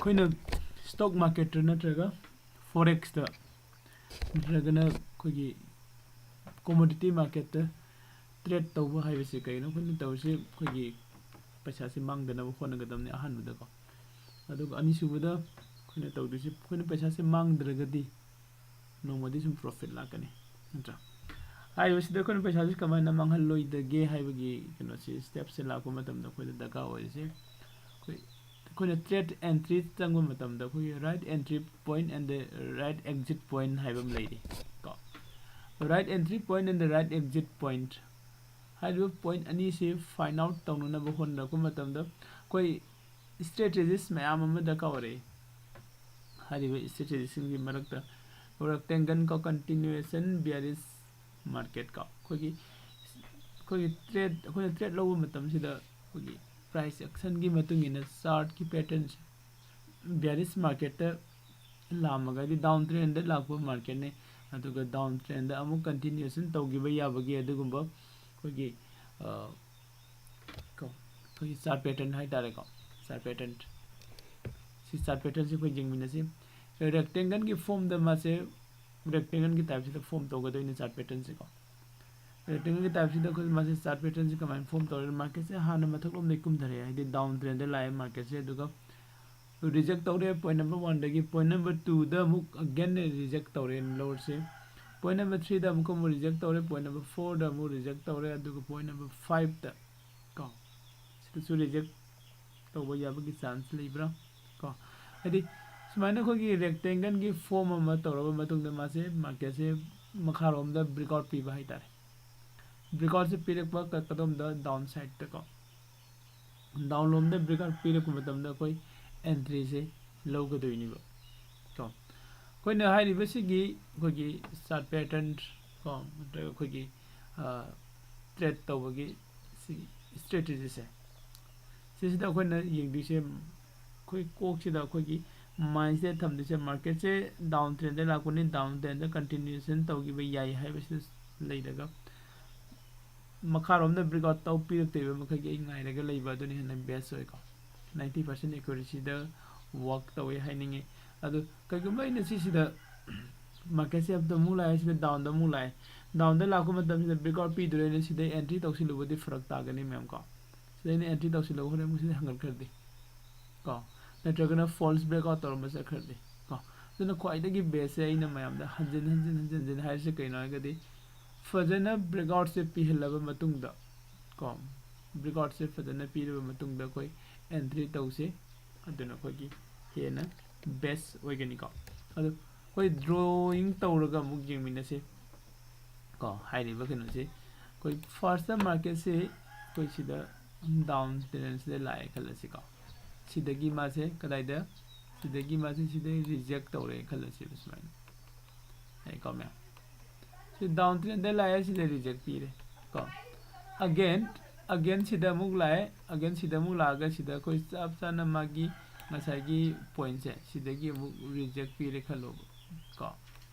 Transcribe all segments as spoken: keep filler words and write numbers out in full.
ꯑꯩꯈꯣꯏꯅ stock marketꯇ ꯅꯠꯇ꯭ꯔꯒ forex ꯇ ꯅꯠꯇ꯭ꯔꯒꯅ ꯑꯩꯈꯣꯏꯒꯤ commodity marketꯇ trade ꯇꯧꯕ ꯍꯥꯏꯕꯁꯤ ꯀꯩꯅꯣ? ꯑꯩꯈꯣꯏꯅ ꯇꯧꯔꯤꯁꯤ ꯑꯩꯈꯣꯏꯒꯤ ꯄꯩꯁꯥꯁꯤ ꯃꯥꯡꯗꯅꯕ ꯍꯣꯠꯅꯒꯗꯕꯅꯤ ꯑꯍꯥꯟꯕꯗꯀꯣ꯫ ꯑꯗꯨꯒ ꯑꯅꯤꯁꯨꯕꯗ ꯑꯩꯈꯣꯏꯅ ꯇꯧꯗꯣꯏꯁꯤ, ꯑꯩꯈꯣꯏꯅ ꯄꯩꯁꯥꯁꯤ ꯃꯥꯡꯗ꯭ꯔꯒꯗꯤ ꯅꯣꯡꯃꯗꯤ ꯁꯨꯝ profit ꯂꯥꯛꯀꯅꯤ, ꯅꯠꯇ꯭ꯔꯥ? ꯍꯥꯏꯔꯤꯕꯁꯤꯗ ꯑꯩꯈꯣꯏꯅ ꯄꯩꯁꯥꯁꯤ ꯀꯃꯥꯏꯅ ꯃꯥꯡꯍꯜꯂꯣꯏꯗꯒꯦ ꯍꯥꯏꯕꯒꯤ ꯀꯩꯅꯣꯁꯤ, step ꯁꯦ ꯂꯥꯛꯄ ꯃꯇꯝꯗ ꯑꯩꯈꯣꯏꯗ ꯗꯔꯀꯥꯔ ꯑꯣꯏꯔꯤꯁꯦ, ꯑꯩꯈꯣꯏ, ꯑꯩꯈꯣꯏꯅ trade entry ꯆꯪꯕ ꯃꯇꯝꯗ ꯑꯩꯈꯣꯏꯒꯤ right entry point and the right exit point ꯍꯥꯏꯕ ꯑꯃ ꯂꯩꯔꯤ ꯀꯣ꯫ Right entry point and the right exit point ꯍꯥꯏꯔꯤꯕ point ꯑꯅꯤꯁꯤ find out ꯇꯧꯅꯅꯕ ꯍꯣꯠꯅꯔꯛꯄ ꯃꯇꯝꯗ ꯑꯩꯈꯣꯏ strategies ꯃꯌꯥꯝ ꯑꯃ ꯗꯔꯀꯥꯔ ꯑꯣꯏꯔꯛꯏ꯫ ꯍꯥꯏꯔꯤꯕ strategies ꯁꯤꯡꯒꯤ ꯃꯔꯛꯇ rectangle ꯀꯣ, continuation bearish market ꯀꯣ, ꯑꯩꯈꯣꯏꯒꯤ, ꯑꯩꯈꯣꯏꯒꯤ trade, ꯑꯩꯈꯣꯏꯅ trade ꯂꯧꯕ ꯃꯇꯝꯁꯤꯗ ꯑꯩꯈꯣꯏꯒꯤ price action ꯒꯤ ꯃꯇꯨꯡ ꯏꯟꯅ chart ꯀꯤ pattern ꯁꯦ, bearish market ꯇ ꯂꯥꯛꯑꯝꯃꯒꯗꯤ down trend ꯗ ꯂꯥꯛꯄ market ꯅꯤ, ꯑꯗꯨꯒ down trend ꯗ ꯑꯃꯨꯛ continuation ꯇꯧꯈꯤꯕ ꯌꯥꯕꯒꯤ ꯑꯗꯨꯒꯨꯝꯕ ꯑꯩꯈꯣꯏꯒꯤ, ꯑ, ꯀꯣ, ꯑꯩꯈꯣꯏꯒꯤ chart pattern ꯍꯥꯏꯇꯥꯔꯦꯀꯣ, chart pattern꯫ ꯁꯤ chart pattern ꯁꯤ ꯑꯩꯈꯣꯏ ꯌꯦꯡꯃꯤꯟꯅꯁꯤ꯫ Rectangle ꯒꯤ form ꯗ ꯃꯥꯁꯦ, rectangle ꯒꯤ type ꯁꯤꯗ form ꯇꯧꯒꯗꯣꯏꯅꯤ chart pattern ꯁꯦ ꯀꯣ꯫ Rectangle ꯒꯤ type ꯁꯤꯗ ꯑꯩꯈꯣꯏ ꯃꯥꯁꯦ chart pattern ꯁꯦ ꯀꯃꯥꯏꯅ form ꯇꯧꯔꯦ? Market ꯁꯦ ꯍꯥꯟꯅ ꯃꯊꯛꯂꯣꯝꯗꯒꯤ ꯀꯨꯝꯊꯔꯛꯑꯦ, ꯍꯥꯏꯗꯤ down trend ꯗ ꯂꯥꯛꯑꯦ market ꯁꯦ, ꯑꯗꯨꯒ reject ꯇꯧꯔꯦ point number one ꯗꯒꯤ, point number two ꯗ ꯑꯃꯨꯛ again reject ꯇꯧꯔꯦ lower ꯁꯦ, point number three ꯗ ꯑꯃꯨꯛꯀ ꯑꯃꯨꯛ reject ꯇꯧꯔꯦ, point number four ꯗ ꯑꯃꯨꯛ reject ꯇꯧꯔꯦ, ꯑꯗꯨꯒ point number five ꯇ ꯀꯣ, ꯁꯤꯗꯁꯨ reject ꯇꯧꯕ ꯌꯥꯕꯒꯤ chance ꯂꯩꯕ꯭ꯔꯥ ꯀꯣ? ꯍꯥꯏꯗꯤ ꯁꯨꯃꯥꯏꯅ ꯑꯩꯈꯣꯏꯒꯤ rectangle ꯒꯤ form ꯑꯃ ꯇꯧꯔꯕ ꯃꯇꯨꯡꯗ ꯃꯥꯁꯦ market ꯁꯦ ꯃꯈꯥꯔꯣꯝꯗ breakout ꯄꯤꯕ ꯍꯥꯏꯇꯥꯔꯦ꯫ Breakout ꯁꯦ ꯄꯤꯔꯛꯄ ꯀ-, ꯀꯗꯣꯝꯗ? Down side ꯇ ꯀꯣ꯫ Down ꯂꯣꯝꯗ breakout ꯄꯤꯔꯛꯄ ꯃꯇꯝꯗ ꯑꯩꯈꯣꯏ entry ꯁꯦ ꯂꯧꯒꯗꯣꯏꯅꯦꯕ ꯀꯣ꯫ ꯑꯩꯈꯣꯏꯅ ꯍꯥꯏꯔꯤꯕꯁꯤꯒꯤ ꯑꯩꯈꯣꯏꯒꯤ chart pattern ꯀꯣ, ꯅꯠꯇ꯭ꯔꯒ ꯑꯩꯈꯣꯏꯒꯤ, ꯑ, trade ꯇꯧꯕꯒꯤ ꯁꯤ strategy ꯁꯦ, ꯁꯤꯁꯤꯗ ꯑꯩꯈꯣꯏꯅ ꯌꯦꯡꯗꯣꯏꯁꯦ, ꯑꯩꯈꯣꯏ ꯀꯣꯛꯁꯤꯗ ꯑꯩꯈꯣꯏꯒꯤ mind ꯁꯤꯗ ꯊꯝꯗꯣꯏꯁꯦ, market ꯁꯦ down trend ꯗ ꯂꯥꯛꯄꯅꯤ, down trend ꯗ continuation ꯇꯧꯈꯤꯕ ꯌꯥꯏ ꯍꯥꯏꯕꯁꯤꯗ ꯂꯩꯔꯒ, ꯃꯈꯥꯔꯣꯝꯗ breakout ꯇꯧ ꯄꯤꯔꯛꯇꯣꯏꯕ ꯃꯈꯩꯒꯤ ꯑꯩ ꯉꯥꯏꯔꯒ ꯂꯩꯕ ꯑꯗꯨꯅ ꯍꯦꯟꯅ best ꯑꯣꯏꯀꯣ꯫ Ninety percent accuracy ꯗ ꯋꯥꯛ ꯇꯧꯋꯦ ꯍꯥꯏꯅꯤꯡꯉꯤ꯫ ꯑꯗꯨ ꯀꯩꯒꯨꯝꯕ ꯑꯩꯅ ꯁꯤꯁꯤꯗ marketꯁꯦ ꯑꯞꯇ ꯑꯃꯨꯛ ꯂꯥꯛꯑꯦ, ꯁꯤꯗ downꯗ ꯑꯃꯨꯛ ꯂꯥꯛꯑꯦ, downꯗ ꯂꯥꯛꯄ ꯃꯇꯝꯁꯤꯗ breakout ꯄꯤꯗꯣꯔꯦꯅ ꯁꯤꯗ entry ꯇꯧꯁꯤꯜꯂꯨꯕꯗꯤ ꯐꯔꯛ ꯇꯥꯒꯅꯤ ꯃꯌꯥꯝ ꯀꯣ꯫ ꯁꯤꯗ ꯑꯩꯅ entry ꯇꯧꯁꯤꯜꯂꯒ ꯍꯣꯔꯦꯟ ꯑꯃꯨꯛ ꯁꯤꯗ ꯍꯪꯒꯠꯈ꯭ꯔꯗꯤ ꯀꯣ, ꯅꯠꯇ꯭ꯔꯒꯅ false breakout ꯇꯧꯔꯝꯕ ꯆꯠꯈ꯭ꯔꯗꯤ ꯀꯣ꯫ ꯑꯗꯨꯅ ꯈ꯭ꯋꯥꯏꯗꯒꯤ bestꯁꯦ ꯑꯩꯅ ꯃꯌꯥꯝꯗ ꯍꯟꯖꯤꯟ ꯍꯟꯖꯤꯟ ꯍꯟꯖꯤꯟ ꯍꯟꯖꯤꯟ ꯍꯥꯏꯔꯤꯁꯦ ꯀꯩꯅꯣ ꯍꯥꯏꯔꯒꯗꯤ, ꯐꯖꯅ breakoutꯁꯦ ꯄꯤꯍꯜꯂꯕ ꯃꯇꯨꯡꯗ ꯀꯣ, breakoutꯁꯦ ꯐꯖꯅ ꯄꯤꯔꯕ ꯃꯇꯨꯡꯗ ꯑꯩꯈꯣꯏ entry ꯇꯧꯁꯦ꯫ ꯑꯗꯨꯅ ꯑꯩꯈꯣꯏꯒꯤ ꯍꯦꯟꯅ best ꯑꯣꯏꯒꯅꯤꯀꯣ꯫ ꯑꯗꯣ ꯑꯩꯈꯣꯏ drawing ꯇꯧꯔꯒ ꯑꯃꯨꯛ ꯌꯦꯡꯃꯤꯟꯅꯁꯦ ꯀꯣ꯫ ꯍꯥꯏꯔꯤꯕ ꯀꯩꯅꯣꯁꯦ ꯑꯩꯈꯣꯏ first marketꯁꯦ ꯑꯩꯈꯣꯏ ꯁꯤꯗ down trendꯁꯤꯗ ꯂꯥꯛꯑꯦ ꯈꯜꯂꯁꯤꯀꯣ꯫ ꯁꯤꯗꯒꯤ ꯃꯥꯁꯦ ꯀꯗꯥꯏꯗ, ꯁꯤꯗꯒꯤ ꯃꯥꯁꯦ ꯁꯤꯗ reject ꯇꯧꯔꯦ ꯈꯜꯂꯁꯦꯕ ꯁꯨꯃꯥꯏꯅ꯫ ꯍꯥꯏꯀꯣ ꯃꯌꯥꯝ, ꯁꯤ down trendꯗ ꯂꯥꯛꯑꯦ, ꯁꯤꯗ reject ꯄꯤꯔꯦ ꯀꯣ꯫ Again, again ꯁꯤꯗ ꯑꯃꯨꯛ ꯂꯥꯛꯑꯦ, again ꯁꯤꯗ ꯑꯃꯨꯛ ꯂꯥꯛꯑꯒ ꯁꯤꯗ ꯑꯩꯈꯣꯏ ꯆꯞ ꯆꯥꯅ ꯃꯥꯒꯤ ꯉꯁꯥꯏꯒꯤ pointꯁꯦ ꯁꯤꯗꯒꯤ ꯑꯃꯨꯛ reject ꯄꯤꯔꯦ ꯈꯜꯂꯣꯕ ꯀꯣ꯫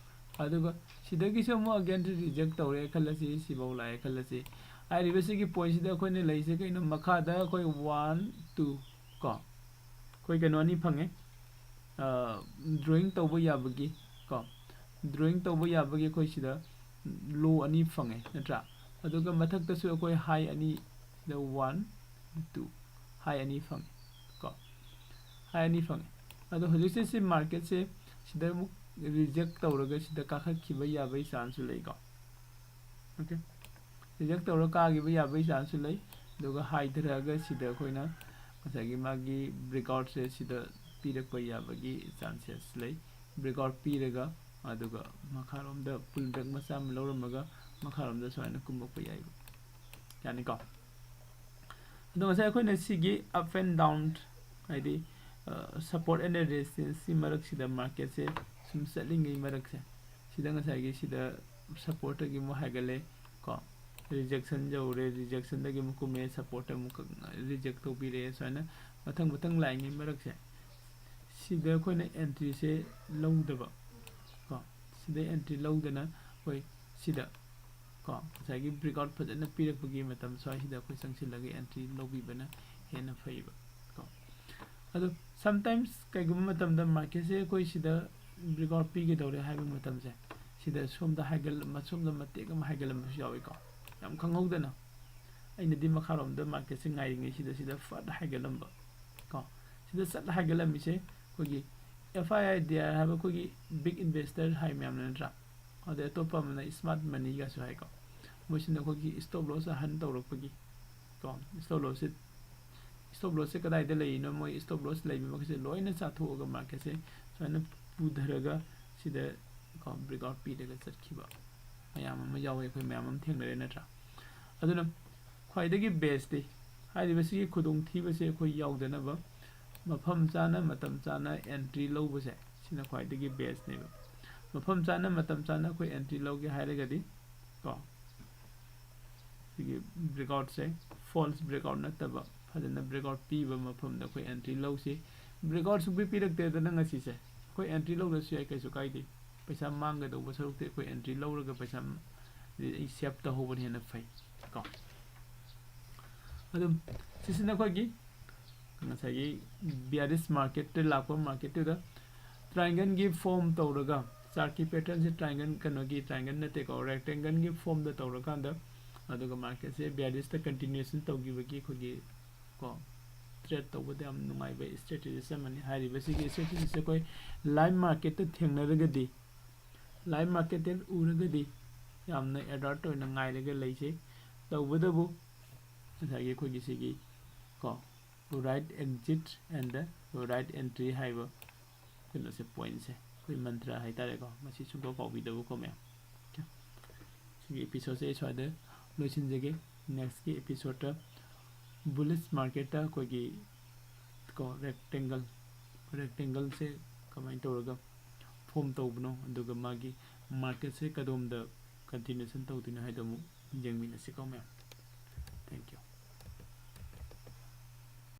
ꯑꯗꯨꯒ ꯁꯤꯗꯒꯤꯁꯨ ꯑꯃꯨꯛ again reject ꯇꯧꯔꯦ ꯈꯜꯂꯁꯤ, ꯁꯤꯐꯥꯎ ꯂꯥꯛꯑꯦ ꯈꯜꯂꯁꯤ꯫ ꯍꯥꯏꯔꯤꯕꯁꯤꯒꯤ pointꯁꯤꯗ ꯑꯩꯈꯣꯏꯅ ꯂꯩꯁꯦ ꯀꯩꯅꯣ, ꯃꯈꯥꯗ ꯑꯩꯈꯣꯏ one, two ꯀꯣ, ꯑꯩꯈꯣꯏ ꯀꯩꯅꯣ ꯑꯅꯤ ꯐꯪꯉꯦ, drawing ꯇꯧꯕ ꯌꯥꯕꯒꯤ ꯀꯣ, drawing ꯇꯧꯕ ꯌꯥꯕꯒꯤ ꯑꯩꯈꯣꯏ ꯁꯤꯗ low ꯑꯅꯤ ꯐꯪꯉꯦ ꯅꯠꯇ꯭ꯔꯥ? ꯑꯗꯨꯒ ꯃꯊꯛꯇꯁꯨ ꯑꯩꯈꯣꯏ high ꯑꯅꯤ, ꯁꯤꯗ one, two, high ꯑꯅꯤ ꯐꯪꯉꯦ ꯀꯣ, high ꯑꯅꯤ ꯐꯪꯉꯦ꯫ ꯑꯗꯣ ꯍꯧꯖꯤꯛꯁꯦ ꯁꯤ marketꯁꯦ ꯁꯤꯗ ꯑꯃꯨꯛ reject ꯇꯧꯔꯒ ꯁꯤꯗ ꯀꯥꯈꯠꯈꯤꯕ ꯌꯥꯕꯒꯤ chanceꯁꯨ ꯂꯩꯀꯣ꯫ Okay, reject ꯇꯧꯔꯒ ꯀꯥꯈꯤꯕ ꯌꯥꯕꯒꯤ chanceꯁꯨ ꯂꯩ꯫ ꯑꯗꯨꯒ ꯍꯥꯏꯊꯔꯛꯑꯒ ꯁꯤꯗ ꯑꯩꯈꯣꯏꯅ ꯉꯁꯥꯏꯒꯤ ꯃꯥꯒꯤ breakoutꯁꯦ ꯁꯤꯗ ꯄꯤꯔꯛꯄ ꯌꯥꯕꯒꯤ chances ꯂꯩ꯫ Breakout ꯄꯤꯔꯒ ꯑꯗꯨꯒ ꯃꯈꯥꯔꯣꯝꯗ pullback ꯃꯆꯥ ꯑꯃ ꯂꯧꯔꯝꯃꯒ ꯃꯈꯥꯔꯣꯝꯗ ꯁꯨꯃꯥꯏꯅ ꯀꯨꯝꯃꯛꯄ ꯌꯥꯏꯕ, ꯌꯥꯅꯤꯀꯣ꯫ ꯑꯗꯣ ꯉꯁꯥꯏ ꯑꯩꯈꯣꯏꯅ ꯁꯤꯒꯤ up and down, ꯍꯥꯏꯗꯤ support and resistanceꯀꯤ ꯃꯔꯛꯁꯤꯗ marketꯁꯦ ꯁꯨꯝ ꯆꯠꯂꯤꯉꯩ ꯃꯔꯛꯁꯦ, ꯁꯤꯗ ꯉꯁꯥꯏꯒꯤ ꯁꯤꯗ supportꯇꯒꯤ ꯑꯃꯨꯛ ꯍꯥꯏꯒꯠꯂꯦ ꯀꯣ, rejection ꯌꯧꯔꯦ, rejectionꯗꯒꯤ ꯑꯃꯨꯛ ꯀꯨꯝꯃꯦ, supportꯇ ꯑꯃꯨꯛ reject ꯇꯧꯕꯤꯔꯦ꯫ ꯁꯨꯃꯥꯏꯅ ꯃꯊꯪ ꯃꯊꯪ ꯂꯥꯛꯏꯉꯩ ꯃꯔꯛꯁꯦ ꯁꯤꯗ ꯑꯩꯈꯣꯏꯅ entryꯁꯦ ꯂꯧꯗꯕ ꯀꯣ, ꯁꯤꯗ entry ꯂꯧꯗꯅ ꯑꯩꯈꯣꯏ ꯁꯤꯗ ꯀꯣ, ꯉꯁꯥꯏꯒꯤ breakout ꯐꯖꯅ ꯄꯤꯔꯛꯄꯒꯤ ꯃꯇꯝ ꯁ꯭ꯋꯥꯏꯁꯤꯗ ꯑꯩꯈꯣꯏ ꯆꯪꯁꯤꯜꯂꯒ entry ꯂꯧꯕꯤꯕꯅ ꯍꯦꯟꯅ ꯐꯩꯕ ꯀꯣ꯫ ꯑꯗꯣ Sometimes ꯀꯩꯒꯨꯝꯕ ꯃꯇꯝꯗ marketꯁꯦ ꯑꯩꯈꯣꯏ ꯁꯤꯗ breakout ꯄꯤꯒꯗꯧꯔꯦ ꯍꯥꯏꯕ ꯃꯇꯝꯁꯦ, ꯁꯤꯗ ꯁꯣꯝꯗ ꯍꯥꯏꯒꯠꯂꯝꯕ, ꯁꯣꯝꯗ ꯃꯇꯦꯛ ꯑꯃ ꯍꯥꯏꯒꯠꯂꯝꯕꯁꯨ ꯌꯥꯎꯏꯀꯣ, ꯌꯥꯝ ꯈꯪꯍꯧꯗꯅ꯫ ꯑꯩꯅꯗꯤ ꯃꯈꯥꯔꯣꯝꯗ marketꯁꯦ ꯉꯥꯏꯔꯤꯉꯩ ꯁꯤꯗ, ꯁꯤꯗ ꯐꯠ ꯍꯥꯏꯒꯠꯂꯝꯕ ꯀꯣ꯫ ꯁꯤꯗ ꯆꯠ ꯍꯥꯏꯒꯠꯂꯝꯃꯤꯁꯦ ꯑꯩꯈꯣꯏꯒꯤ F I I D R ꯍꯥꯏꯕ ꯑꯩꯈꯣꯏꯒꯤ big investor ꯍꯥꯏ ꯃꯌꯥꯝꯅ ꯅꯠꯇ꯭ꯔꯥ? ꯑꯗꯩ ꯑꯇꯣꯞꯄ ꯑꯃꯅ smart moneyꯒꯁꯨ ꯍꯥꯏꯀꯣ꯫ ꯃꯣꯏꯁꯤꯅ ꯑꯩꯈꯣꯏꯒꯤ stop loss ꯑꯍꯟ ꯇꯧꯔꯛꯄꯒꯤ ꯀꯣ, stop lossꯁꯦ, stop lossꯁꯦ ꯀꯗꯥꯏꯗ ꯂꯩꯔꯤꯅꯣ? ꯃꯣꯏ stop loss ꯂꯩꯕ ꯃꯈꯩꯁꯦ ꯂꯣꯏꯅ ꯆꯥꯊꯣꯛꯑꯒ marketꯁꯦ ꯁꯨꯃꯥꯏꯅ ꯄꯨꯊꯔꯒ ꯁꯤꯗ ꯀꯣ breakout ꯄꯤꯔꯒ ꯆꯠꯈꯤꯕ ꯃꯌꯥꯝ ꯑꯃ ꯌꯥꯎꯋꯦ, ꯑꯩꯈꯣꯏ ꯃꯌꯥꯝ ꯑꯃ ꯊꯦꯡꯅꯔꯦ ꯅꯠꯇ꯭ꯔꯥ? ꯑꯗꯨꯅ ꯈ꯭ꯋꯥꯏꯗꯒꯤ bestꯇꯤ ꯍꯥꯏꯔꯤꯕꯁꯤꯒꯤ ꯈꯨꯗꯣꯡꯊꯤꯕꯁꯦ ꯑꯩꯈꯣꯏ ꯌꯥꯎꯗꯅꯕ ꯃꯐꯝ ꯆꯥꯅ ꯃꯇꯝ ꯆꯥꯅ entry ꯂꯧꯕꯁꯦ ꯁꯤꯅ ꯈ꯭ꯋꯥꯏꯗꯒꯤ bestꯅꯦꯕ꯫ ꯃꯐꯝ ꯆꯥꯅ ꯃꯇꯝ ꯆꯥꯅ ꯑꯩꯈꯣꯏ entry ꯂꯧꯒꯦ ꯍꯥꯏꯔꯒꯗꯤ ꯀꯣ, ꯁꯤꯒꯤ breakoutꯁꯦ false breakout ꯅꯠꯇꯕ ꯐꯖꯅ breakout ꯄꯤꯕ ꯃꯐꯝꯗ ꯑꯩꯈꯣꯏ entry ꯂꯧꯁꯤ꯫ Breakout ꯁꯨꯡꯄꯤ ꯄꯤꯔꯛꯇꯦꯗꯅ ꯉꯁꯤꯁꯦ, ꯑꯩꯈꯣꯏ entry ꯂꯧꯗ꯭ꯔꯁꯨ ꯌꯥꯏ, ꯀꯩꯁꯨ ꯀꯥꯏꯗꯦ꯫ ꯄꯩꯁꯥ ꯃꯥꯡꯒꯗꯧꯕ ꯁꯔꯨꯛꯇꯤ ꯑꯩꯈꯣꯏ entry ꯂꯧꯔꯒ ꯄꯩꯁꯥ ꯑꯩ save ꯇꯧꯍꯧꯕꯅ ꯍꯦꯟꯅ ꯐꯩ ꯀꯣ꯫ ꯑꯗꯨꯝ ꯁꯤꯁꯤꯅ ꯑꯩꯈꯣꯏꯒꯤ ꯉꯁꯥꯏꯒꯤ bearish marketꯇ ꯂꯥꯛꯄ marketꯇꯨꯗ triangleꯒꯤ form ꯇꯧꯔꯒ, chartꯀꯤ patternꯁꯦ triangle, ꯀꯩꯅꯣꯒꯤ triangle ꯅꯠꯇꯦꯀꯣ, rectangleꯒꯤ formꯗ ꯇꯧꯔꯀꯥꯟꯗ, ꯑꯗꯨꯒ marketꯁꯦ bearishꯇ continuation ꯇꯧꯈꯤꯕꯒꯤ ꯑꯩꯈꯣꯏꯒꯤ ꯀꯣ trade ꯇꯧꯕꯗ ꯌꯥꯝ ꯅꯨꯡꯉꯥꯏꯕ strategies ꯑꯃꯅꯤ꯫ ꯍꯥꯏꯔꯤꯕꯁꯤꯒꯤ strategyꯁꯦ ꯑꯩꯈꯣꯏ live marketꯇ ꯊꯦꯡꯅꯔꯒꯗꯤ, live marketꯇ ꯎꯔꯒꯗꯤ ꯌꯥꯝꯅ alert ꯑꯣꯏꯅ ꯉꯥꯏꯔꯒ ꯂꯩꯁꯦ꯫ ꯇꯧꯕꯇꯕꯨ ꯉꯁꯥꯏꯒꯤ ꯑꯩꯈꯣꯏꯒꯤ ꯁꯤꯒꯤ ꯀꯣ right exit and right entry ꯍꯥꯏꯕ ꯀꯩꯅꯣꯁꯦ, pointꯁꯦ, ꯑꯩꯈꯣꯏ mantra ꯍꯥꯏꯇꯥꯔꯦꯀꯣ, ꯃꯁꯤ ꯁꯨꯡꯀꯥꯎ ꯀꯥꯎꯕꯤꯗꯕꯀꯣ ꯃꯌꯥꯝ꯫ Okay, ꯁꯤꯒꯤ episodeꯁꯦ ꯑꯩ ꯁ꯭ꯋꯥꯏꯗ ꯂꯣꯏꯁꯤꯟꯖꯒꯦ꯫ Nextꯀꯤ episodeꯇ bullish marketꯇ ꯑꯩꯈꯣꯏꯒꯤ ꯀꯣ rectangle, rectangleꯁꯦ ꯀꯃꯥꯏꯅ ꯇꯧꯔꯒ form ꯇꯧꯕꯅꯣ, ꯑꯗꯨꯒ ꯃꯥꯒꯤ marketꯁꯦ ꯀꯗꯣꯝꯗ continuation ꯇꯧꯗꯣꯏꯅꯣ ꯍꯥꯏꯗꯣ ꯑꯃꯨꯛ ꯌꯦꯡꯃꯤꯟꯅꯁꯤꯀꯣ ꯃꯌꯥꯝ꯫ Thank you꯫